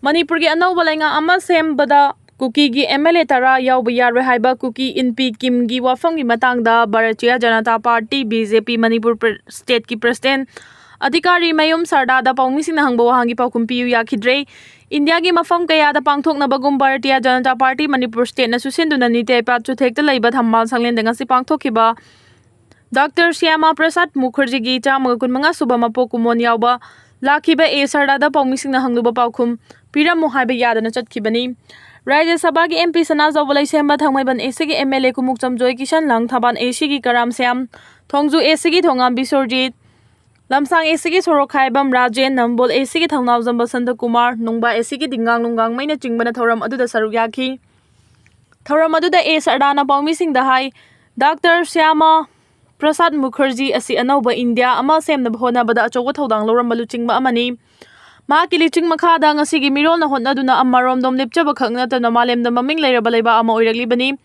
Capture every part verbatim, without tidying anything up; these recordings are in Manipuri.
ꯃꯅꯤꯄꯨꯔꯒꯤ ꯑꯅꯧꯕ ꯂꯩꯉꯥꯛ ꯑꯃ ꯁꯦꯝꯕꯗ ꯀꯨꯀꯤꯒꯤ M L A ꯇꯔꯥ ꯌꯥꯎꯕ ꯌꯥꯔꯣꯏ ꯍꯥꯏꯕ ꯀꯨꯀꯤ ꯏꯟꯄꯤ ꯀꯤꯝꯒꯤ ꯋꯥꯐꯝꯒꯤ ꯃꯇꯥꯡꯗ Bharatiya Janata party, B J P, Manipur ꯄ꯭ꯔ-, ꯁ꯭ꯇꯦꯠꯀꯤ ꯄ꯭ꯔꯁꯤꯗꯦꯟ ꯑꯙꯤꯀꯥꯔꯤ ꯃꯌꯨꯝ ꯁꯔꯗꯥꯗ ꯄꯥꯎꯃꯤꯁꯤꯡꯅ ꯍꯪꯕ ꯋꯥꯍꯪꯒꯤ ꯄꯥꯎꯈꯨꯝ ꯄꯤꯌꯨ ꯌꯥꯈꯤꯗ꯭ꯔꯦ꯫ ꯏꯟꯗꯤꯌꯥꯒꯤ ꯃꯐꯝ ꯀꯌꯥꯗ ꯄꯥꯡꯊꯣꯛꯅꯕꯒꯨꯝ ꯚꯥꯔꯇꯤꯌꯥ ꯖꯅꯇꯥ ꯄꯥꯔꯇꯤ ꯃꯅꯤꯄꯨꯔ ꯁ꯭ꯇꯦꯠꯅꯁꯨ ꯁꯤꯟꯗꯨꯅ ꯅꯤꯇꯤ ꯑꯥꯌꯣꯒ ꯆꯨꯊꯦꯛꯇ ꯂꯩꯕ ꯊꯝꯕꯥꯜ ꯁꯪꯂꯦꯟꯗ ꯉꯁꯤ ꯄꯥꯡꯊꯣꯛꯈꯤꯕ ꯗꯥꯛꯇꯔ ꯁ꯭ꯌꯥꯃꯥ ꯄ꯭ꯔꯁꯥꯗ ꯃꯨꯈꯔꯖꯤꯒꯤ ꯆꯥꯝꯃꯒ ꯀꯨꯟꯃꯉꯥ ꯁꯨꯕ ꯃꯄꯣꯛ ꯀꯨꯝꯑꯣꯟ ꯌꯥꯎꯕ ꯂꯥꯛꯈꯤꯕ ꯑꯦ ꯁꯔꯗꯥꯗ ꯄꯥꯎꯃꯤꯁꯤꯡꯅ ꯍꯪꯂꯨꯕ ꯄꯥꯎꯈꯨꯝ ꯄꯤꯔꯝꯃꯨ ꯍꯥꯏꯕ ꯌꯥꯗꯅ ꯆꯠꯈꯤꯕꯅꯤ꯫ ꯔꯥꯖ꯭ꯌ ꯁꯚꯥꯒꯤ M P Sanajaoba ꯂꯩꯁꯦꯝꯕ, Thangmeiband A Cꯒꯤ M L A ꯀꯨꯃꯨꯛꯆꯝ Joykishan, Langthabal A Cꯒꯤ Karam Shyam, Thongju A Cꯒꯤ ꯊꯣꯉꯥꯝ ꯕꯤꯁ꯭ꯋꯔꯖꯤꯠ, ꯂꯝꯁꯥꯡ A Cꯒꯤ Sorokhaibam Rajen, Nambol A Cꯒꯤ Thounaojam Basanta Kumar, ꯅꯨꯡꯕꯥ A Cꯒꯤ ꯗꯤꯡꯒꯥꯡ ꯂꯨꯡꯒꯥꯡꯃꯩꯅ ꯆꯤꯡꯕꯅ ꯊꯧꯔꯝ ꯑꯗꯨꯗ ꯁꯔꯨꯛ ꯌꯥꯈꯤ꯫ ꯊꯧꯔꯝ ꯑꯗꯨꯗ ꯑꯦ ꯁꯔꯗꯥꯅ ꯄꯥꯎꯃꯤꯁꯤꯡꯗ ꯍꯥꯏ, ꯗꯥꯛꯇꯔ ꯁ꯭ꯌꯥꯃꯥ ꯄ꯭ꯔꯁꯥꯗ ꯃꯨꯈꯔꯖꯤ ꯑꯁꯤ ꯑꯅꯧꯕ ꯏꯟꯗꯤꯌꯥ ꯑꯃ ꯁꯦꯝꯅꯕ ꯍꯣꯠꯅꯕꯗ ꯑꯆꯧꯕ ꯊꯧꯗꯥꯡ ꯂꯧꯔꯝꯕ ꯂꯨꯆꯤꯡꯕ ꯑꯃꯅꯤ꯫ ꯃꯍꯥꯛꯀꯤ ꯂꯨꯆꯤꯡ ꯃꯈꯥꯗ ꯉꯁꯤꯒꯤ ꯃꯤꯔꯣꯜꯅ ꯍꯣꯠꯅꯗꯨꯅ ꯑꯃꯔꯣꯝꯗꯣꯝ ꯂꯦꯞꯆꯕ ꯈꯛ ꯅꯠꯇꯅ ꯃꯥꯂꯦꯝꯗ ꯃꯃꯤꯡ ꯂꯩꯔꯕ ꯂꯩꯕꯥꯛ ꯑꯃ ꯑꯣꯏꯔꯛꯂꯤꯕꯅꯤ꯫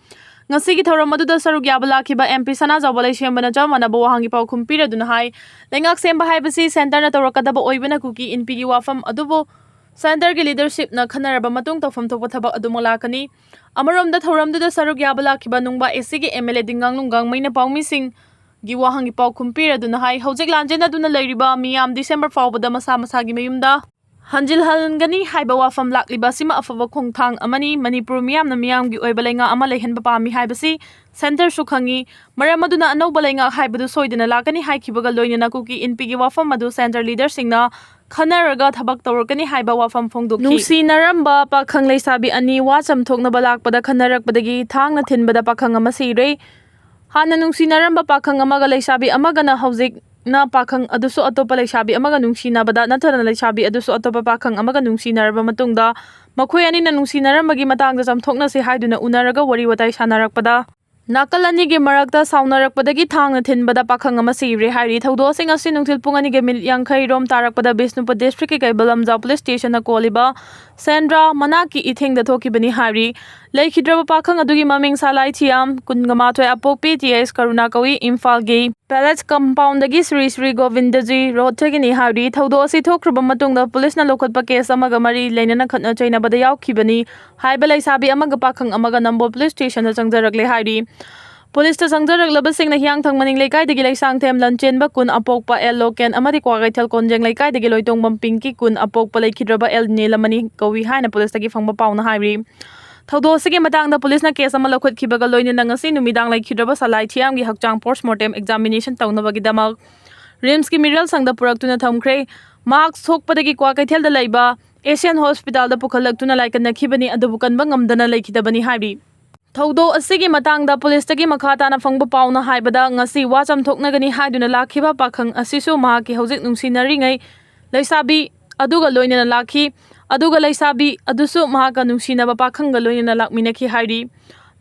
ꯉꯁꯤꯒꯤ ꯊꯧꯔꯝ ꯑꯗꯨꯗ ꯁꯔꯨꯛ ꯌꯥꯕ ꯂꯥꯛꯈꯤꯕ M P ꯁꯅꯥꯖꯥꯎꯕ ꯂꯩꯁꯦꯝꯕꯅ ꯆꯞ ꯃꯥꯟꯅꯕ ꯋꯥꯍꯪꯒꯤ ꯄꯥꯎꯈꯨꯝ ꯄꯤꯔꯗꯨꯅ ꯍꯥꯏ, ꯂꯩꯉꯥꯛ ꯁꯦꯝꯕ ꯍꯥꯏꯕꯁꯤ ꯁꯦꯟꯇꯔꯅ ꯇꯧꯔꯛꯀꯗꯕ ꯑꯣꯏꯕꯅ ꯀꯨꯀꯤ ꯏꯟꯄꯤꯒꯤ ꯋꯥꯐꯝ ꯑꯗꯨꯕꯨ ꯁꯦꯟꯇꯔꯒꯤ ꯂꯤꯗꯔꯁꯤꯞꯅ ꯈꯟꯅꯔꯕ ꯃꯇꯨꯡ ꯇꯧꯐꯝ ꯊꯣꯛꯄ ꯊꯕꯛ ꯑꯗꯨꯃꯛ ꯂꯥꯛꯀꯅꯤ꯫ ꯑꯃꯔꯣꯝꯗ ꯊꯧꯔꯝꯗꯨꯗ ꯁꯔꯨꯛ ꯌꯥꯕ ꯂꯥꯛꯈꯤꯕ ꯅꯨꯡꯕꯥ A Cꯒꯤ M L A ꯗꯤꯡꯒꯥꯡ ꯂꯨꯡꯒꯥꯡꯃꯩꯅ ꯄꯥꯎꯃꯤꯁꯤꯡꯒꯤ ꯋꯥꯍꯪꯒꯤ ꯄꯥꯎꯈꯨꯝ ꯄꯤꯔꯗꯨꯅ ꯍꯥꯏ, ꯍꯧꯖꯤꯛ ꯂꯥꯟꯖꯦꯟꯅꯗꯨꯅ ꯂꯩꯔꯤꯕ ꯃꯤꯌꯥꯝ ꯗꯤꯁꯦꯝꯕꯔ ꯐꯥꯎꯕꯗ ꯃꯁꯥ ꯃꯁꯥꯒꯤ ꯃꯌꯨꯝꯗ ꯍꯟꯖꯤꯜꯍꯟꯒꯅꯤ ꯍꯥꯏꯕ ꯋꯥꯐꯝ ꯂꯥꯛꯂꯤꯕ ꯑꯁꯤꯃ ꯑꯐꯕ ꯈꯣꯡꯊꯥꯡ ꯑꯃꯅꯤ꯫ ꯃꯅꯤꯄꯨꯔ ꯃꯤꯌꯥꯝꯅ ꯃꯤꯌꯥꯝꯒꯤ ꯑꯣꯏꯕ ꯂꯩꯉꯥꯛ ꯑꯃ ꯂꯩꯍꯟꯕ ꯄꯥꯝꯃꯤ ꯍꯥꯏꯕꯁꯤ ꯁꯦꯟꯇꯔꯁꯨ ꯈꯪꯏ꯫ ꯃꯔꯝ ꯑꯗꯨꯅ ꯑꯅꯧꯕ ꯂꯩꯉꯥꯛ ꯍꯥꯏꯕꯗꯨ ꯁꯣꯏꯗꯅ ꯂꯥꯛꯀꯅꯤ ꯍꯥꯏꯈꯤꯕꯒ ꯂꯣꯏꯅꯅ ꯀꯨꯀꯤ ꯏꯟꯄꯤꯒꯤ ꯋꯥꯐꯝ ꯑꯗꯨ ꯁꯦꯟꯇꯔ ꯂꯤꯗꯔꯁꯤꯡꯅ ꯈꯟꯅꯔꯒ ꯊꯕꯛ ꯇꯧꯔꯛꯀꯅꯤ ꯍꯥꯏꯕ ꯋꯥꯐꯝ ꯐꯣꯡꯗꯣꯛꯈꯤ꯫ ꯅꯨꯡꯁꯤꯅꯔꯝꯕ ꯄꯥꯈꯪ ꯂꯩꯁꯥꯕꯤ ꯑꯅꯤ ꯋꯥ ꯆꯝꯊꯣꯛꯅꯕ ꯂꯥꯛꯄꯗ ꯈꯟꯅꯔꯛꯄꯗꯒꯤ ꯊꯥꯡꯅ ꯊꯤꯟꯕꯗ ꯄꯥꯈꯪ ꯑꯃ ꯁꯤꯔꯦ꯫ ꯍꯥꯟꯅ ꯅꯨꯡꯁꯤꯅꯔꯝꯕ ꯄꯥꯈꯪ ꯑꯃꯒ ꯂꯩꯁꯥꯕꯤ ꯑꯃꯒꯅ ꯍꯧꯖꯤꯛꯅ ꯄꯥꯈꯪ ꯑꯗꯨꯁꯨ ꯑꯇꯣꯞꯄ ꯂꯩꯁꯥꯕꯤ ꯑꯃꯒ ꯅꯨꯡꯁꯤꯅꯕꯗ ꯅꯠꯇ꯭ꯔꯒ ꯂꯩꯁꯥꯕꯤ ꯑꯗꯨꯁꯨ ꯑꯇꯣꯞꯄ ꯄꯥꯈꯪ ꯑꯃꯒ ꯅꯨꯡꯁꯤꯅꯔꯕ ꯃꯇꯨꯡꯗ ꯃꯈꯣꯏ ꯑꯅꯤꯅ ꯅꯨꯡꯁꯤꯅꯔꯝꯕꯒꯤ ꯃꯇꯥꯡꯗ ꯆꯝꯊꯣꯛꯅꯁꯤ ꯍꯥꯏꯗꯨꯅ ꯎꯅꯔꯒ ꯋꯥꯔꯤ ꯋꯥꯇꯥꯏ ꯁꯥꯟꯅꯔꯛꯄꯗ ꯅꯥꯀꯜ ꯑꯅꯤꯒꯤ ꯃꯔꯛꯇ ꯁꯥꯎꯅꯔꯛꯄꯗꯒꯤ ꯊꯥꯡꯅ ꯊꯤꯟꯕꯗ ꯄꯥꯈꯪ ꯑꯃ ꯁꯤꯔꯦ ꯍꯥꯏꯔꯤ꯫ ꯊꯧꯗꯣꯛ ꯑꯁꯤꯡ ꯑꯁꯤ ꯅꯨꯡꯊꯤꯜ ꯄꯨꯡ ꯑꯅꯤꯒ ꯃꯤꯅꯤꯠ ꯌꯥꯡꯈꯩ ꯔꯣꯝ ꯇꯥꯔꯛꯄꯗ ꯕꯤꯁꯅꯨꯄꯨꯔ ꯗꯤꯁꯇ꯭ꯔꯤꯛꯀꯤ ꯀꯩꯕꯜ ꯂꯝꯖꯥꯎ ꯄꯨꯂꯤꯁ ꯁ꯭ꯇꯦꯁꯟꯅ ꯀꯣꯜꯂꯤꯕ ꯁꯦꯟꯗ꯭ꯔꯥ ꯃꯅꯥꯛꯀꯤ ꯏꯊꯦꯡꯗ ꯊꯣꯛꯈꯤꯕꯅꯤ ꯍꯥꯏꯔꯤ꯫ ꯂꯩꯈꯤꯗ꯭ꯔꯕ ꯄꯥꯈꯪ ꯑꯗꯨꯒꯤ ꯃꯃꯤꯡ ꯁꯂꯥꯏ ꯊꯤꯌꯥꯝ, ꯀꯨꯟꯒ ꯃꯥꯊꯣꯏ, ꯑꯄꯣꯛꯄꯤ ꯇꯤ ꯑꯦꯁ ꯀꯔꯨꯅꯥ ꯀꯧꯏ, ꯏꯝꯐꯥꯜꯒꯤ ꯄꯦꯂꯦꯁ ꯀꯝꯄꯥꯎꯟꯗꯒꯤ ꯁ꯭ꯔꯤ ꯁ꯭ꯔꯤ ꯒꯣꯕꯤꯟꯗꯖꯤ ꯔꯣꯗꯇꯒꯤꯅꯤ ꯍꯥꯏꯔꯤ꯫ ꯊꯧꯗꯣꯛ ꯑꯁꯤ ꯊꯣꯛꯈ꯭ꯔꯕ ꯃꯇꯨꯡꯗ ꯄꯨꯂꯤꯁꯅ ꯂꯧꯈꯠꯄ ꯀꯦꯁ ꯑꯃꯒ ꯃꯔꯤ ꯂꯩꯅꯅ ꯈꯠꯅ ꯆꯩꯅꯕꯗ ꯌꯥꯎꯈꯤꯕꯅꯤ ꯍꯥꯏꯕ ꯂꯩꯁꯥꯕꯤ ꯑꯃꯒ ꯄꯥꯈꯪ ꯑꯃꯒ ꯅꯝꯕꯣꯜ ꯄꯨꯂꯤꯁ ꯁ꯭ꯇꯦꯁꯟꯗ ꯆꯪꯖꯔꯛꯂꯦ ꯍꯥꯏꯔꯤ꯫ ꯄꯨꯂꯤꯁꯇ ꯆꯪꯖꯔꯛꯂꯕꯁꯤꯡꯅ ꯍꯤꯌꯥꯡꯊꯥꯡ ꯃꯅꯤꯡ ꯂꯩꯀꯥꯏꯗꯒꯤ ꯂꯩꯁꯥꯡꯊꯦꯝ ꯂꯟꯆꯦꯟꯕ, ꯀꯨꯟ, ꯑꯄꯣꯛꯄ ꯑꯦꯜ ꯂꯣꯀꯦꯟ ꯑꯃꯗꯤ ꯀ꯭ꯋꯥꯀꯩꯊꯦꯜ ꯀꯣꯟꯖꯦꯡ ꯂꯩꯀꯥꯏꯗꯒꯤ ꯂꯣꯏꯇꯣꯡꯕꯝ ꯄꯤꯡꯀꯤ, ꯀꯨꯟ, ꯑꯄꯣꯛꯄ ꯂꯩꯈꯤꯗ꯭ꯔꯕ ꯑꯦꯜ ꯅꯤꯂꯃꯅꯤ ꯀꯧꯏ ꯍꯥꯏꯅ ꯄꯨꯂꯤꯁꯇꯒꯤ ꯐꯪꯕ ꯄꯥꯎꯅ ꯍꯥꯏꯔꯤ꯫ ꯊꯧꯗꯣꯛ ꯑꯁꯤꯒꯤ ꯃꯇꯥꯡꯗ ꯄꯨꯂꯤꯁꯅ ꯀꯦꯁ ꯑꯃ ꯂꯧꯈꯠꯈꯤꯕꯒ ꯂꯣꯏꯅꯅ ꯉꯁꯤ ꯅꯨꯃꯤꯗꯥꯡ ꯂꯩꯈꯤꯗ꯭ꯔꯕ ꯁꯂꯥꯏ ꯊꯤꯌꯥꯝꯒꯤ ꯍꯛꯆꯥꯡ ꯄꯣꯁꯃꯣꯔꯇꯦꯝ ꯑꯦꯛꯖꯥꯃꯤꯅꯦꯁꯟ ꯇꯧꯅꯕꯒꯤꯗꯃꯛ ꯔꯤꯝꯁꯀꯤ ꯃꯤꯔꯦꯜ ꯁꯪꯗ ꯄꯨꯔꯛꯇꯨꯅ ꯊꯝꯈ꯭ꯔꯦ꯫ ꯃꯍꯥꯛ ꯁꯣꯛꯄꯗꯒꯤ ꯀ꯭ꯋꯥꯀꯩꯊꯦꯜꯗ ꯂꯩꯕ ꯑꯦꯁꯤꯌꯥꯟ ꯍꯣꯁꯄꯤꯇꯥꯜꯗ ꯄꯨꯈꯠꯂꯛꯇꯨꯅ ꯂꯥꯏꯀꯠꯅꯈꯤꯕꯅꯤ, ꯑꯗꯨꯕꯨ ꯀꯟꯕ ꯉꯝꯗꯅ ꯂꯩꯈꯤꯗꯕꯅꯤ ꯍꯥꯏꯔꯤ꯫ ꯊꯧꯗꯣꯛ ꯑꯁꯤꯒꯤ ꯃꯇꯥꯡꯗ ꯄꯨꯂꯤꯁꯇꯒꯤ ꯃꯈꯥ ꯇꯥꯅ ꯐꯪꯕ ꯄꯥꯎꯅ ꯍꯥꯏꯕꯗ, ꯉꯁꯤ ꯋꯥ ꯆꯝꯊꯣꯛꯅꯒꯅꯤ ꯍꯥꯏꯗꯨꯅ ꯂꯥꯛꯈꯤꯕ ꯄꯥꯈꯪ ꯑꯁꯤꯁꯨ ꯃꯍꯥꯛꯀꯤ ꯍꯧꯖꯤꯛ ꯅꯨꯡꯁꯤꯅꯔꯤꯉꯩ ꯂꯩꯁꯥꯕꯤ ꯑꯗꯨꯒ ꯂꯣꯏꯅꯅ ꯂꯥꯛꯈꯤ꯫ ꯑꯗꯨꯒ ꯂꯩꯁꯥꯕꯤ ꯑꯗꯨꯁꯨ ꯃꯍꯥꯛꯀ ꯅꯨꯡꯁꯤꯅꯕ ꯄꯥꯈꯪꯒ ꯂꯣꯏꯅꯅ ꯂꯥꯛꯃꯤꯟꯅꯈꯤ ꯍꯥꯏꯔꯤ꯫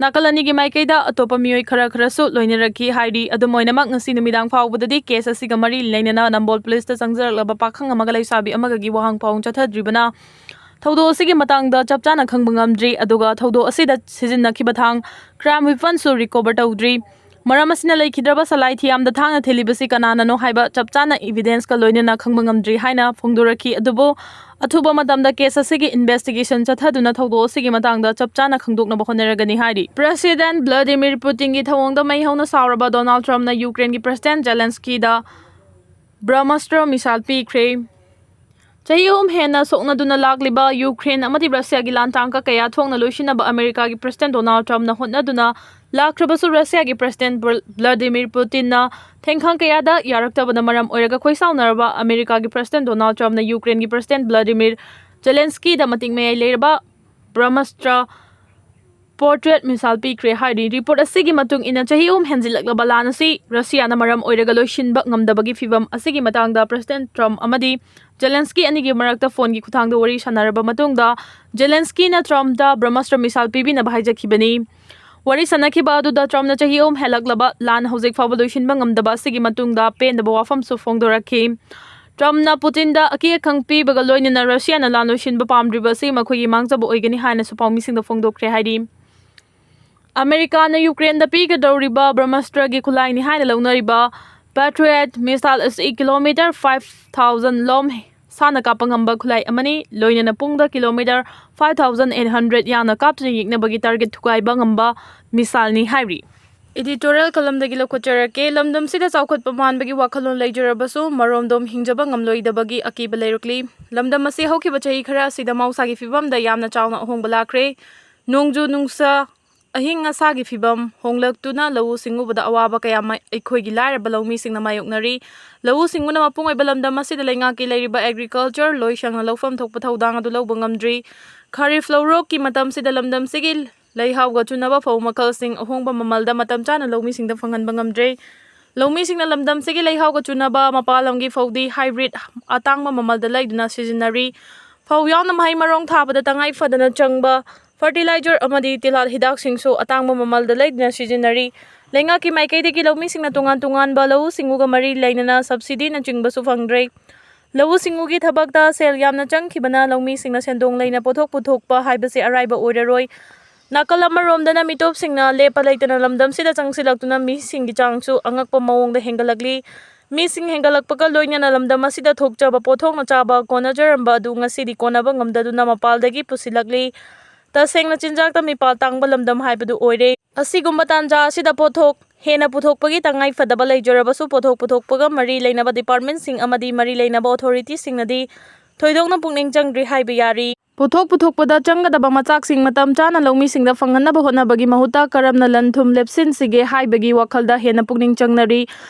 ꯅꯥꯀꯜ ꯑꯅꯤꯒꯤ ꯃꯥꯏꯀꯩꯗ ꯑꯇꯣꯞꯄ ꯃꯤꯑꯣꯏ ꯈꯔ ꯈꯔꯁꯨ ꯂꯣꯏꯅꯔꯛꯈꯤ ꯍꯥꯏꯔꯤ꯫ ꯑꯗꯨꯝ ꯑꯣꯏꯅꯃꯛ, ꯉꯁꯤ ꯅꯨꯃꯤꯗꯥꯡ ꯐꯥꯎꯕꯗꯗꯤ ꯀꯦꯁ ꯑꯁꯤꯒ ꯃꯔꯤ ꯂꯩꯅꯅ ꯅꯝꯕꯣꯜ ꯄꯨꯂꯤꯁꯇ ꯆꯪꯖꯔꯛꯂꯕ ꯄꯥꯈꯪ ꯑꯃꯒ ꯂꯩꯁꯥꯕꯤ ꯑꯃꯒꯒꯤ ꯋꯥꯍꯪ ꯄꯥꯎꯍꯪ ꯆꯠꯊꯗ꯭ꯔꯤꯕꯅ ꯊꯧꯗꯣꯛ ꯑꯁꯤꯒꯤ ꯃꯇꯥꯡꯗ ꯆꯞ ꯆꯥꯅ ꯈꯪꯕ ꯉꯝꯗ꯭ꯔꯤ꯫ ꯑꯗꯨꯒ ꯊꯧꯗꯣꯛ ꯑꯁꯤꯗ ꯁꯤꯖꯤꯟꯅꯈꯤꯕ ꯊꯥꯡ, ꯀ꯭ꯔꯥꯏꯝ ꯋꯤꯄꯟꯁꯨ ꯔꯤꯀꯣꯚꯔ ꯇꯧꯗ꯭ꯔꯤ꯫ ꯃꯔꯝ ꯑꯁꯤꯅ, ꯂꯩꯈꯤꯗ꯭ꯔꯕ ꯁꯂꯥꯏ ꯊꯤꯌꯥꯝꯗ ꯊꯥꯡꯅ ꯊꯤꯜꯂꯤꯕꯁꯤ ꯀꯅꯥꯅꯅꯣ ꯍꯥꯏꯕ ꯆꯞ ꯆꯥꯅ ꯏꯚꯤꯗꯦꯟꯁꯀ ꯂꯣꯏꯅꯅ ꯈꯪꯕ ꯉꯝꯗ꯭ꯔꯤ ꯍꯥꯏꯅ ꯐꯣꯡꯗꯣꯔꯛꯈꯤ꯫ ꯑꯗꯨꯕꯨ ꯑꯊꯨꯕ ꯃꯇꯝꯗ ꯀꯦꯁ ꯑꯁꯤꯒꯤ ꯏꯟꯚꯦꯁꯇꯤꯒꯦꯁꯟ ꯆꯠꯊꯗꯨꯅ ꯊꯧꯗꯣꯛ ꯑꯁꯤꯒꯤ ꯃꯇꯥꯡꯗ ꯆꯞ ꯆꯥꯅ ꯈꯪꯗꯣꯛꯅꯕ ꯍꯣꯠꯅꯔꯒꯅꯤ ꯍꯥꯏꯔꯤ꯫ ꯄ꯭ꯔꯁꯤꯗꯦꯟ ꯚ꯭ꯂꯥꯗꯤꯃꯤꯔ ꯄꯨꯇꯤꯟꯒꯤ ꯊꯧꯑꯣꯡꯗ ꯃꯩ ꯍꯧꯅ ꯁꯥꯎꯔꯕ ꯗꯣꯅꯥꯜꯗ ꯇ꯭ꯔꯝꯞꯅ ꯌꯨꯀ꯭ꯔꯦꯟꯒꯤ ꯄ꯭ꯔꯁꯤꯗꯦꯟ ꯖꯦꯂꯦꯟꯁꯀꯤꯗ ꯕ꯭ꯔꯍꯃꯁꯇ꯭ꯔ ꯃꯤꯁꯥꯏꯜ ꯄꯤꯈ꯭ꯔꯦ꯫ ꯆꯍꯤ ꯑꯍꯨꯝ ꯍꯦꯟꯅ ꯁꯣꯛꯅꯗꯨꯅ ꯂꯥꯛꯂꯤꯕ ꯌꯨꯀ꯭ꯔꯦꯟ ꯑꯃꯗꯤ ꯔꯁꯤꯌꯥꯒꯤ ꯂꯥꯟ ꯇꯥꯡꯀꯛ ꯀꯌꯥ ꯊꯣꯛꯅ ꯂꯣꯏꯁꯤꯟꯅꯕ ꯑꯃꯦꯔꯤꯀꯥꯒꯤ ꯄ꯭ꯔꯁꯤꯗꯦꯟ ꯗꯣꯅꯥꯜꯗ ꯇ꯭ꯔꯝꯞꯅ ꯍꯣꯠꯅꯗꯨꯅ ꯂꯥꯛꯈ꯭ꯔꯕꯁꯨ, ꯔꯁꯤꯌꯥꯒꯤ ꯄ꯭ꯔꯁꯤꯗꯦꯟ ꯕ꯭ꯂ-, ꯚ꯭ꯂꯥꯗꯤꯃꯤꯔ ꯄꯨꯇꯤꯟꯅ ꯊꯦꯡꯈꯥꯡ ꯀꯌꯥꯗ ꯌꯥꯔꯛꯇꯕꯅ ꯃꯔꯝ ꯑꯣꯏꯔꯒ ꯈꯣꯏꯁꯥꯎꯅꯔꯕ ꯑꯃꯦꯔꯤꯀꯥꯒꯤ ꯄ꯭ꯔꯁꯤꯗꯦꯟ ꯗꯣꯅꯥꯜꯗ ꯇ꯭ꯔꯝꯞꯅ ꯌꯨꯀ꯭ꯔꯦꯟꯒꯤ ꯄ꯭ꯔꯁꯤꯗꯦꯟ ꯚ꯭ꯂꯥꯗꯤꯃꯤꯔ ꯖꯦꯂꯦꯟꯁꯀꯤꯗ ꯃꯇꯤꯛ ꯃꯌꯥꯏ ꯂꯩꯔꯕ ꯕ꯭ꯔꯍꯃꯁꯇ꯭ꯔ ꯄꯣꯔꯇ꯭ꯔꯦꯠ ꯃꯤꯁꯥꯏꯜ ꯄꯤꯈ꯭ꯔꯦ ꯍꯥꯏꯔꯤ꯫ ꯔꯤꯄꯣꯔꯠ ꯑꯁꯤꯒꯤ ꯃꯇꯨꯡ ꯏꯟꯅ, ꯆꯍꯤ ꯑꯍꯨꯝ ꯍꯦꯟꯖꯤꯜꯂꯛꯂꯕ ꯂꯥꯟ ꯑꯁꯤ ꯔꯁꯤꯌꯥꯅ ꯃꯔꯝ ꯑꯣꯏꯔꯒ ꯂꯣꯏꯁꯤꯟꯕ ꯉꯝꯗꯕꯒꯤ ꯐꯤꯚꯝ ꯑꯁꯤꯒꯤ ꯃꯇꯥꯡꯗ ꯄ꯭ꯔꯁꯤꯗꯦꯟ ꯇ꯭ꯔꯝꯞ ꯑꯃꯗꯤ ꯖꯦꯂꯦꯟꯁꯀꯤ ꯑꯅꯤꯒꯤ ꯃꯔꯛꯇ ꯐꯣꯟꯒꯤ ꯈꯨꯠꯊꯥꯡꯗ ꯋꯥꯔꯤ ꯁꯥꯟꯅꯔꯕ ꯃꯇꯨꯡꯗ, ꯖꯦꯂꯦꯟꯁꯀꯤꯅ ꯇ꯭ꯔꯝꯞꯇ ꯕ꯭ꯔꯍꯃꯁꯇ꯭ꯔ ꯃꯤꯁꯥꯏꯜ ꯄꯤꯕꯤꯅꯕ ꯍꯥꯏꯖꯈꯤꯕꯅꯤ꯫ ꯋꯥꯔꯤ ꯁꯥꯟꯅꯈꯤꯕ ꯑꯗꯨꯗ ꯇ꯭ꯔꯝꯞꯅ ꯆꯍꯤ ꯑꯍꯨꯝ ꯍꯦꯜꯂꯛꯂꯕ ꯂꯥꯟ ꯍꯧꯖꯤꯛ ꯐꯥꯎꯕ ꯂꯣꯏꯁꯤꯟꯕ ꯉꯝꯗꯕ ꯑꯁꯤꯒꯤ ꯃꯇꯨꯡꯗ ꯄꯦꯟꯗꯕ ꯋꯥꯐꯝꯁꯨ ꯐꯣꯡꯗꯣꯔꯛꯈꯤ꯫ ꯇ꯭ꯔꯝꯞꯅ ꯄꯨꯇꯤꯟꯗ ꯑꯀꯤ ꯑꯈꯪ ꯄꯤꯕꯒ ꯂꯣꯏꯅꯅ ꯔꯁꯤꯌꯥꯅ ꯂꯥꯟ ꯂꯣꯏꯁꯤꯟꯕ ꯄꯥꯝꯗ꯭ꯔꯤꯕ ꯑꯁꯤ ꯃꯈꯣꯏꯒꯤ ꯃꯥꯡꯖꯕ ꯑꯣꯏꯒꯅꯤ ꯍꯥꯏꯅꯁꯨ ꯄꯥꯎꯃꯤꯁꯤꯡꯗ ꯐꯣꯡꯗꯣꯛꯈ꯭ꯔꯦ ꯍꯥꯏꯔꯤ꯫ ꯑꯃꯦꯔꯤꯀꯥꯅ ꯌꯨꯀ꯭ꯔꯦꯟꯗ ꯄꯤꯒꯗꯧꯔꯤꯕ ꯕ꯭ꯔꯍꯃꯁꯇ꯭ꯔꯒꯤ ꯈꯨꯠꯂꯥꯏꯅꯤ ꯍꯥꯏꯅ ꯂꯧꯅꯔꯤꯕ ꯄꯦꯇ꯭ꯔꯤꯌꯠ ꯃꯤꯁꯥꯏꯜ ꯑꯁꯤ ꯀꯤꯂꯣꯃꯤꯇꯔ ꯐꯥꯏꯚ ꯊꯥꯎꯖꯟ ꯂꯣꯝ ꯁꯥꯟꯅ ꯀꯥꯞꯄ ꯉꯝꯕ ꯈꯨꯠꯂꯥꯏ ꯑꯃꯅꯤ, ꯂꯣꯏꯅꯅ ꯄꯨꯡꯗ kilometre five thousand eight hundred ꯌꯥꯡꯅ ꯀꯥꯞꯇꯨꯅ ꯌꯦꯛꯅꯕꯒꯤ ꯇꯥꯔꯒꯦꯠ ꯊꯨꯒꯥꯏꯕ ꯉꯝꯕ ꯃꯤꯁꯥꯏꯜꯅꯤ ꯍꯥꯏꯔꯤ꯫ ꯏꯗꯤꯇꯣꯔꯤꯌꯦꯜ ꯀꯂꯝꯗꯒꯤ ꯂꯧꯈꯠꯆꯔꯛꯀꯦ꯫ ꯂꯝꯗꯝꯁꯤꯗ ꯆꯥꯎꯈꯠꯄ ꯃꯥꯟꯕꯒꯤ ꯋꯥꯈꯜꯂꯣꯟ ꯂꯩꯖꯔꯕꯁꯨ, ꯃꯔꯣꯝꯗꯣꯝ ꯍꯤꯡꯖꯕ ꯉꯝꯂꯣꯏꯗꯕꯒꯤ ꯑꯀꯤꯕ ꯂꯩꯔꯛꯂꯤ꯫ ꯂꯝꯗꯝ ꯑꯁꯤ ꯍꯧꯈꯤꯕ ꯆꯍꯤ ꯈꯔ ꯑꯁꯤꯗ ꯃꯍꯧꯁꯥꯒꯤ ꯐꯤꯕꯝꯗ ꯌꯥꯝꯅ ꯆꯥꯎꯅ ꯑꯍꯣꯡꯕ ꯂꯥꯛꯈ꯭ꯔꯦ꯫ ꯅꯣꯡꯖꯨ ꯅꯨꯡꯁꯥ, ꯑꯏꯪ ꯑꯁꯥꯒꯤ ꯐꯤꯕꯝ ꯍꯣꯡꯂꯛꯇꯨꯅ ꯂꯧꯎ ꯁꯤꯡꯎꯕꯗ ꯑꯋꯥꯕ ꯀꯌꯥ ꯃꯥ-, ꯑꯩꯈꯣꯏꯒꯤ ꯂꯥꯏꯔꯕ ꯂꯧꯃꯤꯁꯤꯡꯅ ꯃꯥꯌꯣꯛꯅꯔꯤ꯫ ꯂꯧꯎ ꯁꯤꯡꯎꯅ ꯃꯄꯨꯡ ꯑꯣꯏꯕ ꯂꯝꯗꯝ ꯑꯁꯤꯗ ꯂꯩꯉꯥꯛꯀꯤ ꯂꯩꯔꯤꯕ ꯑꯦꯒ꯭ꯔꯤꯀꯜꯆꯔ ꯂꯣꯏ ꯁꯪꯅ ꯂꯧꯐꯝ ꯊꯣꯛꯄ ꯊꯧꯗꯥꯡ ꯑꯗꯨ ꯂꯧꯕ ꯉꯝꯗ꯭ꯔꯤ꯫ ꯈꯥꯔꯤꯐ ꯂꯧꯔꯣꯛꯀꯤ ꯃꯇꯝꯁꯤꯗ ꯂꯝꯗꯝꯁꯤꯒꯤ ꯂꯩꯍꯥꯎꯒ ꯆꯨꯅꯕ ꯐꯧ ꯃꯈꯜꯁꯤꯡ ꯑꯍꯣꯡꯕ ꯃꯃꯜꯗ ꯃꯇꯝ ꯆꯥꯅ ꯂꯧꯃꯤꯁꯤꯡꯗ ꯐꯪꯍꯟꯕ ꯉꯝꯗ꯭ꯔꯦ꯫ ꯂꯧꯃꯤꯁꯤꯡꯅ ꯂꯝꯗꯝꯁꯤꯒꯤ ꯂꯩꯍꯥꯎꯒ ꯆꯨꯅꯕ ꯃꯄꯥꯟ ꯂꯝꯒꯤ ꯐꯧꯗꯤ ꯍꯥꯏꯕ꯭ꯔꯤꯠ ꯑꯇꯥꯡꯕ ꯃꯃꯜꯗ ꯂꯩꯗꯨꯅ ꯁꯤꯖꯤꯟꯅꯔꯤ꯫ ꯐꯧ ꯌꯥꯎꯅ ꯃꯍꯩ ꯃꯔꯣꯡ ꯊꯥꯕꯗ ꯇꯉꯥꯏ ꯐꯗꯅ ꯆꯪꯕ ꯐꯔꯇꯤꯂꯥꯏꯖꯔ ꯑꯃꯗꯤ ꯇꯤꯜꯍꯥꯠ ꯍꯤꯗꯥꯛꯁꯤꯡꯁꯨ ꯑꯇꯥꯡꯕ ꯃꯃꯜꯗ ꯂꯩꯗꯨꯅ ꯁꯤꯖꯤꯟꯅꯔꯤ꯫ ꯂꯩꯉꯥꯛꯀꯤ ꯃꯥꯏꯀꯩꯗꯒꯤ ꯂꯧꯃꯤꯁꯤꯡꯅ ꯇꯣꯉꯥꯟ ꯇꯣꯉꯥꯟꯕ ꯂꯧꯎ ꯁꯤꯡꯎꯒ ꯃꯔꯤ ꯂꯩꯅꯅ ꯁꯕꯁꯤꯗꯤꯅꯆꯤꯡꯕꯁꯨ ꯐꯪꯗ꯭ꯔꯦ꯫ ꯂꯧꯎ ꯁꯤꯡꯎꯒꯤ ꯊꯕꯛꯇ ꯁꯦꯜ ꯌꯥꯝꯅ ꯆꯪꯈꯤꯕꯅ ꯂꯧꯃꯤꯁꯤꯡꯅ ꯁꯦꯟꯗꯣꯡ ꯂꯩꯅ ꯄꯣꯠꯊꯣꯛ ꯄꯨꯊꯣꯛꯄ ꯍꯥꯏꯕꯁꯤ ꯑꯔꯥꯏꯕ ꯑꯣꯏꯔꯔꯣꯏ꯫ ꯅꯥꯀꯜ ꯑꯃꯔꯣꯝꯗꯅ ꯃꯤꯇꯣꯞꯁꯤꯡꯅ ꯂꯦꯞꯄ ꯂꯩꯇꯅ ꯂꯝꯗꯝꯁꯤꯗ ꯆꯪꯁꯤꯜꯂꯛꯇꯨꯅ ꯃꯤꯁꯤꯡꯒꯤ ꯆꯥꯡꯁꯨ ꯑꯉꯛꯄ ꯃꯑꯣꯡꯗ ꯍꯦꯟꯒꯠꯂꯛꯂꯤ꯫ ꯃꯤꯁꯤꯡ ꯍꯦꯟꯒꯠꯂꯛꯄꯒ ꯂꯣꯏꯅꯅ ꯂꯝꯗꯝ ꯑꯁꯤꯗ ꯊꯣꯛꯆꯕ ꯄꯣꯠꯊꯣꯛꯅ ꯆꯥꯕ ꯀꯣꯟꯅꯖꯔꯝꯕ ꯑꯗꯨ ꯉꯁꯤꯗꯤ ꯀꯣꯟꯅꯕ ꯉꯝꯗꯗꯨꯅ ꯃꯄꯥꯜꯗꯒꯤ ꯄꯨꯁꯤꯜꯂꯛꯂꯤ꯫ ꯇꯁꯦꯡꯅ ꯆꯤꯟꯖꯥꯛꯇ ꯃꯤꯄꯥꯜ ꯇꯥꯡꯕ ꯂꯝꯗꯝ ꯍꯥꯏꯕꯗꯨ ꯑꯣꯏꯔꯦ꯫ ꯑꯁꯤꯒꯨꯝꯕ ꯇꯥꯟꯖꯥ ꯑꯁꯤꯗ ꯄꯣꯠꯊꯣꯛ ꯍꯦꯟꯅ ꯄꯨꯊꯣꯛꯄꯒꯤ ꯇꯉꯥꯏ ꯐꯗꯕ ꯂꯩꯖꯔꯕꯁꯨ, ꯄꯣꯠꯊꯣꯛ ꯄꯨꯊꯣꯛꯄꯒ ꯃꯔꯤ ꯂꯩꯅꯕ ꯗꯤꯄꯥꯔꯠꯃꯦꯟꯁꯤꯡ ꯑꯃꯗꯤ ꯃꯔꯤ ꯂꯩꯅꯕ ꯑꯣꯊꯣꯔꯤꯇꯤꯁꯤꯡꯅꯗꯤ ꯊꯣꯏꯗꯣꯛꯅ ꯄꯨꯛꯅꯤꯡ ꯆꯪꯗ꯭ꯔꯤ ꯍꯥꯏꯕ ꯌꯥꯔꯤ꯫ ꯄꯣꯠꯊꯣꯛ ꯄꯨꯊꯣꯛꯄꯗ ꯆꯪꯒꯗꯕ ꯃꯆꯥꯛꯁꯤꯡ ꯃꯇꯝ ꯆꯥꯅ ꯂꯧꯃꯤꯁꯤꯡꯗ ꯐꯪꯍꯟꯅꯕ ꯍꯣꯠꯅꯕꯒꯤ ꯃꯍꯨꯠꯇ ꯀꯔꯝꯅ ꯂꯟ ꯊꯨꯝ ꯂꯦꯞꯁꯤꯟꯁꯤꯒꯦ ꯍꯥꯏꯕꯒꯤ ꯋꯥꯈꯜꯗ ꯍꯦꯟꯅ ꯄꯨꯛꯅꯤꯡ ꯆꯪꯅꯔꯤ꯫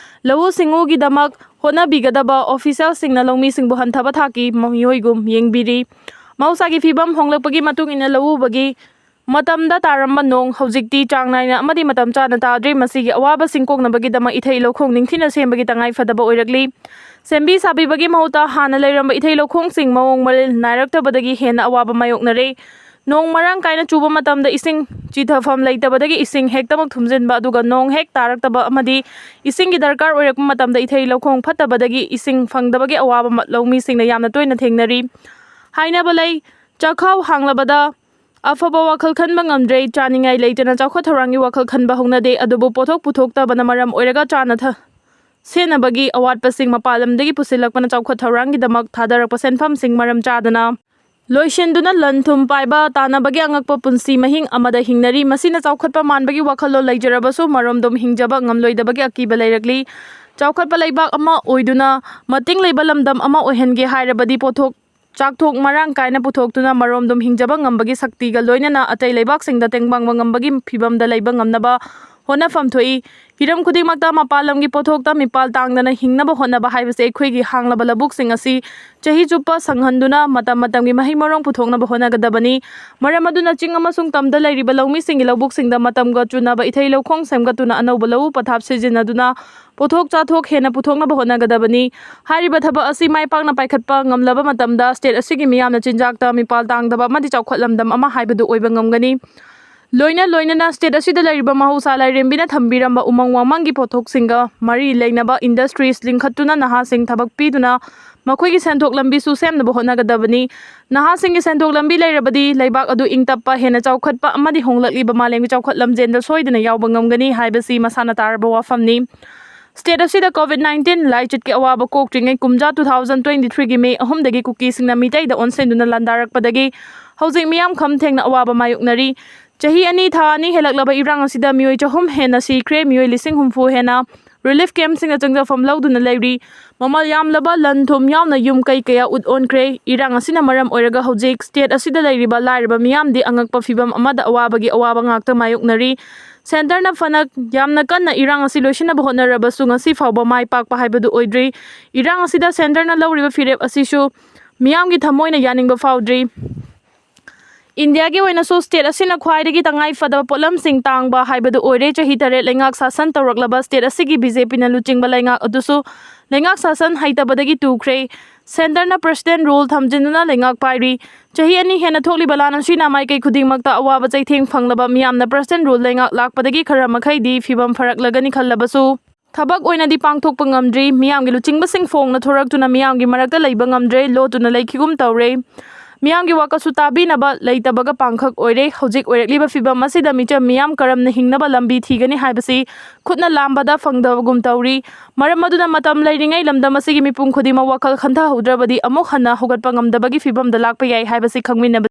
ꯂꯧꯎ ꯁꯤꯡꯎꯒꯤꯗꯃꯛ ꯍꯣꯠꯅꯕꯤꯒꯗꯕ ꯑꯣꯐꯤꯁꯤꯌꯦꯜꯁꯤꯡꯅ ꯂꯧꯃꯤꯁꯤꯡꯕꯨ ꯍꯟꯊꯕ ꯊꯥꯛꯀꯤ ꯃꯤꯑꯣꯏꯒꯨꯝ ꯌꯦꯡꯕꯤꯔꯤ꯫ ꯃꯍꯧꯁꯥꯒꯤ ꯐꯤꯕꯝ ꯍꯣꯡꯂꯛꯄꯒꯤ ꯃꯇꯨꯡ ꯏꯟꯅ ꯂꯧꯎꯕꯒꯤ ꯃꯇꯝꯗ ꯇꯥꯔꯝꯕ ꯅꯣꯡ ꯍꯧꯖꯤꯛꯇꯤ ꯆꯥꯡ ꯅꯥꯏꯅ ꯑꯃꯗꯤ ꯃꯇꯝ ꯆꯥꯅ ꯇꯥꯗ꯭ꯔꯤ꯫ ꯃꯁꯤꯒꯤ ꯑꯋꯥꯕꯁꯤꯡ ꯀꯣꯛꯅꯕꯒꯤꯗꯃꯛ ꯏꯊꯩ ꯂꯧꯈꯣꯡ ꯅꯤꯡꯊꯤꯅ ꯁꯦꯝꯕꯒꯤ ꯇꯉꯥꯏ ꯐꯗꯕ ꯑꯣꯏꯔꯛꯂꯤ꯫ ꯁꯦꯝꯕꯤ ꯁꯥꯕꯤꯕꯒꯤ ꯃꯍꯨꯠꯇ ꯍꯥꯟꯅ ꯂꯩꯔꯝꯕ ꯏꯊꯩ ꯂꯧꯈꯣꯡꯁꯤꯡ ꯃꯑꯣꯡ ꯃꯔꯤꯜ ꯅꯥꯏꯔꯛꯇꯕꯗꯒꯤ ꯍꯦꯟꯅ ꯑꯋꯥꯕ ꯃꯥꯌꯣꯛꯅꯔꯦ꯫ ꯅꯣꯡ ꯃꯔꯥꯡ ꯀꯥꯏꯅ ꯆꯨꯕ ꯃꯇꯝꯗ ꯏꯁꯤꯡ ꯆꯤꯊꯐꯝ ꯂꯩꯇꯕꯗꯒꯤ ꯏꯁꯤꯡ ꯍꯦꯛꯇꯃꯛ ꯊꯨꯝꯖꯤꯟꯕ, ꯑꯗꯨꯒ ꯅꯣꯡ ꯍꯦꯛ ꯇꯥꯔꯛꯇꯕ ꯑꯃꯗꯤ ꯏꯁꯤꯡꯒꯤ ꯗꯔꯀꯥꯔ ꯑꯣꯏꯔꯛꯄ ꯃꯇꯝꯗ ꯏꯊꯩ ꯂꯧꯈꯣꯡ ꯐꯠꯇꯕꯗꯒꯤ ꯏꯁꯤꯡ ꯐꯪꯗꯕꯒꯤ ꯑꯋꯥꯕ ꯂꯧꯃꯤꯁꯤꯡꯅ ꯌꯥꯝꯅ ꯇꯣꯏꯅ ꯊꯦꯡꯅꯔꯤ꯫ ꯍꯥꯏꯅꯕ ꯂꯩ, ꯆꯥꯛꯈꯥꯎ ꯍꯥꯡꯂꯕꯗ ꯑꯐꯕ ꯋꯥꯈꯜ ꯈꯟꯕ ꯉꯝꯗ꯭ꯔꯦ꯫ ꯆꯥꯅꯤꯡꯉꯥꯏ ꯂꯩꯇꯅ ꯆꯥꯎꯈꯠ ꯊꯧꯔꯥꯡꯒꯤ ꯋꯥꯈꯜ ꯈꯟꯕ ꯍꯧꯅꯗꯦ, ꯑꯗꯨꯕꯨ ꯄꯣꯠꯊꯣꯛ ꯄꯨꯊꯣꯛꯇꯕꯅ ꯃꯔꯝ ꯑꯣꯏꯔꯒ ꯆꯥꯅ ꯊ-, ꯁꯦꯟꯅꯕꯒꯤ ꯑꯋꯥꯠꯄꯁꯤꯡ ꯃꯄꯥꯟ ꯂꯝꯗꯒꯤ ꯄꯨꯁꯤꯜꯂꯛꯄꯅ ꯆꯥꯎꯈꯠ ꯊꯧꯔꯥꯡꯒꯤꯗꯃꯛ ꯊꯥꯗꯔꯛꯄ ꯁꯦꯟꯐꯝꯁꯤꯡ ꯃꯔꯝ ꯆꯥꯗꯅ ꯂꯣꯏꯁꯤꯟꯗꯨꯅ ꯂꯟ ꯊꯨꯝ ꯄꯥꯏꯕ ꯇꯥꯟꯅꯕꯒꯤ ꯑꯉꯛꯄ ꯄꯨꯟꯁꯤ ꯃꯍꯤꯡ ꯑꯃꯗ ꯍꯤꯡꯅꯔꯤ꯫ ꯃꯁꯤꯅ ꯆꯥꯎꯈꯠꯄ ꯃꯥꯟꯕꯒꯤ ꯋꯥꯈꯜꯂꯣꯟ ꯂꯩꯖꯔꯕꯁꯨ ꯃꯔꯣꯝꯗꯣꯝ ꯍꯤꯡꯖꯕ ꯉꯝꯂꯣꯏꯗꯕꯒꯤ ꯑꯀꯤꯕ ꯂꯩꯔꯛꯂꯤ꯫ ꯆꯥꯎꯈꯠꯄ ꯂꯩꯕꯥꯛ ꯑꯃ ꯑꯣꯏꯗꯨꯅ ꯃꯇꯤꯡ ꯂꯩꯕ ꯂꯝꯗꯝ ꯑꯃ ꯑꯣꯏꯍꯟꯒꯦ ꯍꯥꯏꯔꯕꯗꯤ ꯄꯣꯠꯊꯣꯛ ꯆꯥꯛꯊꯣꯛ ꯃꯔꯥꯡ ꯀꯥꯏꯅ ꯄꯨꯊꯣꯛꯇꯨꯅ ꯃꯔꯣꯝꯗꯣꯝ ꯍꯤꯡꯖꯕ ꯉꯝꯕꯒꯤ ꯁꯛꯇꯤꯒ ꯂꯣꯏꯅꯅ ꯑꯇꯩ ꯂꯩꯕꯥꯛꯁꯤꯡꯗ ꯇꯦꯡꯕꯥꯡꯕ ꯉꯝꯕꯒꯤ ꯐꯤꯕꯝꯗ ꯂꯩꯕ ꯉꯝꯅꯕ ꯍꯣꯠꯅꯐꯝ ꯊꯣꯛꯏ꯫ ꯍꯤꯔꯝ ꯈꯨꯗꯤꯡꯃꯛꯇ ꯃꯄꯥꯟ ꯂꯝꯒꯤ ꯄꯣꯠꯊꯣꯛꯇ ꯃꯤꯄꯥꯜ ꯇꯥꯡꯗꯅ ꯍꯤꯡꯅꯕ ꯍꯣꯠꯅꯕ ꯍꯥꯏꯕꯁꯤ ꯑꯩꯈꯣꯏꯒꯤ ꯍꯥꯡꯂꯕ ꯂꯧꯕꯨꯛꯁꯤꯡ ꯑꯁꯤ ꯆꯍꯤ ꯆꯨꯞꯄ ꯁꯪꯍꯟꯗꯨꯅ ꯃꯇꯝ ꯃꯇꯝꯒꯤ ꯃꯍꯩ ꯃꯔꯣꯡ ꯄꯨꯊꯣꯛꯅꯕ ꯍꯣꯠꯅꯒꯗꯕꯅꯤ꯫ ꯃꯔꯝ ꯑꯗꯨꯅ ꯆꯤꯡ ꯑꯃꯁꯨꯡ ꯇꯝꯗ ꯂꯩꯔꯤꯕ ꯂꯧꯃꯤꯁꯤꯡꯒꯤ ꯂꯧꯕꯨꯛꯁꯤꯡꯗ ꯃꯇꯝꯒ ꯆꯨꯅꯕ ꯏꯊꯩ ꯂꯧꯈꯣꯡ ꯁꯦꯝꯒꯠꯇꯨꯅ ꯑꯅꯧꯕ ꯂꯧꯎ ꯄꯊꯥꯞ ꯁꯤꯖꯤꯟꯅꯗꯨꯅ ꯄꯣꯠꯊꯣꯛ ꯆꯥꯊꯣꯛ ꯍꯦꯟꯅ ꯄꯨꯊꯣꯛꯅꯕ ꯍꯣꯠꯅꯒꯗꯕꯅꯤ꯫ ꯍꯥꯏꯔꯤꯕ ꯊꯕꯛ ꯑꯁꯤ ꯃꯥꯏ ꯄꯥꯛꯅ ꯄꯥꯏꯈꯠꯄ ꯉꯝꯂꯕ ꯃꯇꯝꯗ state ꯑꯁꯤꯒꯤ ꯃꯤꯌꯥꯝꯅ ꯆꯤꯟꯖꯥꯛꯇ ꯃꯤꯄꯥꯜ ꯇꯥꯡꯗꯕ ꯑꯃꯗꯤ ꯆꯥꯎꯈꯠꯂꯝꯗꯝ ꯑꯃ ꯍꯥꯏꯕꯗꯨ ꯑꯣꯏꯕ ꯉꯝꯒꯅꯤ꯫ ꯂꯣꯏꯅ ꯂꯣꯏꯅꯅ state ꯑꯁꯤꯗ ꯂꯩꯔꯤꯕ ꯃꯍꯧꯁꯥ ꯂꯥꯏꯔꯦꯝꯕꯤꯅ ꯊꯝꯕꯤꯔꯝꯕ ꯎꯃꯪ ꯋꯥꯃꯪꯒꯤ ꯄꯣꯠꯊꯣꯛꯁꯤꯡꯒ ꯃꯔꯤ ꯂꯩꯅꯕ industries ꯂꯤꯡꯈꯠꯇꯨꯅ ꯅꯍꯥꯁꯤꯡ ꯊꯕꯛ ꯄꯤꯗꯨꯅ ꯃꯈꯣꯏꯒꯤ ꯁꯦꯟꯊꯣꯛ ꯂꯝꯕꯤꯁꯨ ꯁꯦꯝꯅꯕ ꯍꯣꯠꯅꯒꯗꯕꯅꯤ꯫ ꯅꯍꯥꯁꯤꯡꯒꯤ ꯁꯦꯟꯊꯣꯛ ꯂꯝꯕꯤ ꯂꯩꯔꯕꯗꯤ ꯂꯩꯕꯥꯛ ꯑꯗꯨ ꯏꯪ ꯇꯞꯄ, ꯍꯦꯟꯅ ꯆꯥꯎꯈꯠꯄ ꯑꯃꯗꯤ ꯍꯣꯡꯂꯛꯂꯤꯕ ꯃꯥꯂꯦꯝꯒꯤ ꯆꯥꯎꯈꯠ ꯂꯝꯖꯦꯜꯗ ꯁꯣꯏꯗꯅ ꯌꯥꯎꯕ ꯉꯝꯒꯅꯤ ꯍꯥꯏꯕꯁꯤ ꯃꯁꯥꯅ ꯇꯥꯔꯕ ꯋꯥꯐꯝꯅꯤ꯫ State ꯑꯁꯤꯗ COVID nineteen ꯂꯥꯏꯆꯠꯀꯤ ꯑꯋꯥꯕ ꯀꯣꯛꯇ꯭ꯔꯤꯉꯩ ꯀꯨꯝꯖꯥ two thousand twenty three ꯒꯤ May ꯑꯍꯨꯝꯗꯒꯤ ꯀꯨꯀꯤꯁꯤꯡꯅ ꯃꯤꯇꯩꯗ ꯑꯣꯟꯁꯤꯟꯗꯨꯅ ꯂꯥꯟꯗꯥꯔꯛꯄꯗꯒꯤ ꯍꯧꯖꯤꯛ ꯃꯤꯌꯥꯝ ꯈꯝ ꯊꯦꯡꯅ ꯑꯋꯥꯕ ꯃꯥꯌꯣꯛꯅꯔꯤ꯫ ꯆꯍꯤ ꯑꯅꯤ ꯊꯥ ꯑꯅꯤ ꯍꯦꯜꯂꯛꯂꯕ ꯏꯔꯥꯡ ꯑꯁꯤꯗ ꯃꯤꯑꯣꯏ ꯆꯍꯨꯝ ꯍꯦꯟꯅ ꯁꯤꯈ꯭ꯔꯦ, ꯃꯤꯑꯣꯏ ꯂꯤꯁꯤꯡ ꯍꯨꯝꯐꯨ ꯍꯦꯟꯅ relief camp ꯁꯤꯡꯗ ꯆꯪꯖꯐꯝ ꯂꯧꯗꯨꯅ ꯂꯩꯔꯤ꯫ ꯃꯃꯜ ꯌꯥꯝꯂꯕ ꯂꯟ ꯊꯨꯝ ꯌꯥꯎꯅ ꯌꯨꯝ ꯀꯩ ꯀꯌꯥ ꯎꯠ ꯑꯣꯟꯈ꯭ꯔꯦ꯫ ꯏꯔꯥꯡ ꯑꯁꯤꯅ ꯃꯔꯝ ꯑꯣꯏꯔꯒ ꯍꯧꯖꯤꯛ state ꯑꯁꯤꯗ ꯂꯩꯔꯤꯕ ꯂꯥꯏꯔꯕ ꯃꯤꯌꯥꯝꯗꯤ ꯑꯉꯛꯄ ꯐꯤꯕꯝ ꯑꯃꯗ ꯑꯋꯥꯕꯒꯤ ꯑꯋꯥꯕ ꯉꯥꯛꯇ ꯃꯥꯌꯣꯛꯅꯔꯤ꯫ Centre ꯅ ꯐꯅ ꯌꯥꯝꯅ ꯀꯟꯅ ꯏꯔꯥꯡ ꯑꯁꯤ ꯂꯣꯏꯁꯤꯟꯅꯕ ꯍꯣꯠꯅꯔꯕꯁꯨ ꯉꯁꯤ ꯐꯥꯎꯕ ꯃꯥꯏ ꯄꯥꯛꯄ ꯍꯥꯏꯕꯗꯨ ꯑꯣꯏꯗ꯭ꯔꯤ꯫ ꯏꯔꯥꯡ ꯑꯁꯤꯗ Centre ꯅ ꯂꯧꯔꯤꯕ ꯐꯤꯔꯦꯞ ꯑꯁꯤꯁꯨ ꯃꯤꯌꯥꯝꯒꯤ ꯊꯃꯣꯏꯅ ꯌꯥꯅꯤꯡꯕ ꯐꯥꯎꯗ꯭ꯔꯤ꯫ ꯏꯟꯗꯤꯌꯥꯒꯤ ꯑꯣꯏꯅꯁꯨ ꯁ꯭ꯇꯦꯠ ꯑꯁꯤꯅ ꯈ꯭ꯋꯥꯏꯗꯒꯤ ꯇꯉꯥꯏ ꯐꯗꯕ ꯄꯣꯠꯂꯝꯁꯤꯡ ꯇꯥꯡꯕ ꯍꯥꯏꯕꯗꯨ ꯑꯣꯏꯔꯦ꯫ ꯆꯍꯤ ꯇꯔꯦꯠ ꯂꯩꯉꯥꯛ ꯁꯥꯁꯟ ꯇꯧꯔꯛꯂꯕ ꯁ꯭ꯇꯦꯠ ꯑꯁꯤꯒꯤ ꯕꯤ ꯖꯦ ꯄꯤꯅ ꯂꯨꯆꯤꯡꯕ ꯂꯩꯉꯥꯛ ꯑꯗꯨꯁꯨ ꯂꯩꯉꯥꯛ ꯁꯥꯁꯟ ꯍꯩꯇꯕꯗꯒꯤ ꯇꯨꯈ꯭ꯔꯦ꯫ ꯁꯦꯟꯇꯔꯅ ꯄ꯭ꯔꯁꯤꯗꯦꯟ ꯔꯨꯜ ꯊꯝꯖꯤꯟꯗꯨꯅ ꯂꯩꯉꯥꯛ ꯄꯥꯏꯔꯤ꯫ ꯆꯍꯤ ꯑꯅꯤ ꯍꯦꯟꯅ ꯊꯣꯛꯂꯤꯕ ꯂꯥꯟ ꯑꯁꯤꯅ ꯃꯥꯏꯀꯩ ꯈꯨꯗꯤꯡꯃꯛꯇ ꯑꯋꯥꯕ ꯆꯩꯊꯦꯡ ꯐꯪꯂꯕ ꯃꯤꯌꯥꯝꯅ ꯄ꯭ꯔꯁꯤꯗꯦꯟ ꯔꯨꯜ ꯂꯩꯉꯥꯛ ꯂꯥꯛꯄꯗꯒꯤ ꯈꯔ ꯃꯈꯩꯗꯤ ꯐꯤꯕꯝ ꯐꯔꯛꯂꯒꯅꯤ ꯈꯜꯂꯕꯁꯨ, ꯊꯕꯛ ꯑꯣꯏꯅꯗꯤ ꯄꯥꯡꯊꯣꯛꯄ ꯉꯝꯗ꯭ꯔꯤ꯫ ꯃꯤꯌꯥꯝꯒꯤ ꯂꯨꯆꯤꯡꯕꯁꯤꯡ ꯐꯣꯡꯅ ꯊꯣꯔꯛꯇꯨꯅ ꯃꯤꯌꯥꯝꯒꯤ ꯃꯔꯛꯇ ꯂꯩꯕ ꯉꯝꯗ꯭ꯔꯦ, ꯂꯣꯠꯇꯨꯅ ꯂꯩꯈꯤꯒꯨꯝ ꯇꯧꯔꯦ꯫ ꯃꯤꯌꯥꯝꯒꯤ ꯋꯥꯀꯠꯁꯨ ꯇꯥꯕꯤꯅꯕ ꯂꯩꯇꯕꯒ ꯄꯥꯡꯈꯛ ꯑꯣꯏꯔꯦ꯫ ꯍꯧꯖꯤꯛ ꯑꯣꯏꯔꯛꯂꯤꯕ ꯐꯤꯕꯝ ꯑꯁꯤꯗ ꯃꯤꯆꯝ ꯃꯤꯌꯥꯝ ꯀꯔꯝꯅ ꯍꯤꯡꯅꯕ ꯂꯝꯕꯤ ꯊꯤꯒꯅꯤ ꯍꯥꯏꯕꯁꯤ ꯈꯨꯠꯅ ꯂꯥꯝꯕꯗ ꯐꯪꯗꯕꯒꯨꯝ ꯇꯧꯔꯤ꯫ ꯃꯔꯝ ꯑꯗꯨꯅ ꯃꯇꯝ ꯂꯩꯔꯤꯉꯩ ꯂꯝꯗꯝ ꯑꯁꯤꯒꯤ ꯃꯤꯄꯨꯝ ꯈꯨꯗꯤꯡꯃꯛ ꯋꯥꯈꯜ ꯈꯟꯊꯍꯧꯗ꯭ꯔꯕꯗꯤ ꯑꯃꯨꯛ ꯍꯟꯅ ꯍꯧꯒꯠꯄ ꯉꯝꯗꯕꯒꯤ ꯐꯤꯕꯝꯗ ꯂꯥꯛꯄ ꯌꯥꯏ ꯍꯥꯏꯕꯁꯤ ꯈꯪꯃꯤꯟꯅꯕ